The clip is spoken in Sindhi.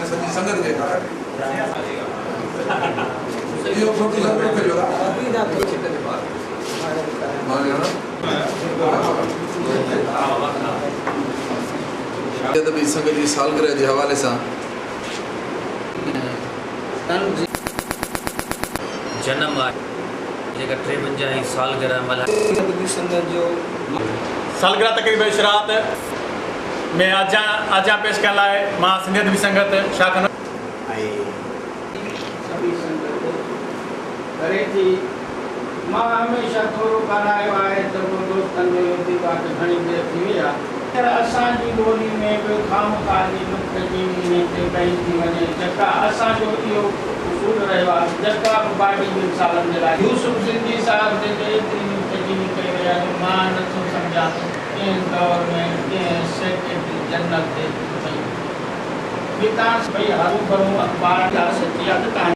سڄي سنگت کي کارائي. اهو فوٽو ضرور ڪجو. ادبي سنگت جي سالگرهه جي حوالي سان. جنم آهي جيڪا ٽيونجاهين سالگرهه ملهائي. ادبي سنگت جو. سالگرهه تقريب اشراعت ۾ آجيان پيش ڪرڻ لاء مان سنڌي ادبي سنگت شاخ. ۽ سڀي سنگت ڪري ٿي. مان هميشه ٿورو ڳالهايو آهي ته پوء دوستن جو اهو ٿيندو آهي ته گهڻي دير ٿي وئي آهي. پر اسان جي ٻولي ۾ به خامخواه جي نڪته چيني انهي تي ڪئي ٿي وڃي جيڪا اسان جو اهو اصول رهيو آهي ته جيڪا به باڊي ٻن سالن جي لاء يوسف سنڌي صاحب تي ته ايتري نڪته چيني ڪئي وئي آهي جو مان نه ٿو سمجهان ته ڪنهن دور ۾ ڪنهن سيڪريٽري جنرل تي ايتري ٿي هجي. تان ڀئي هروڀرو اخبار ڳالهه سچي آهي ته تان.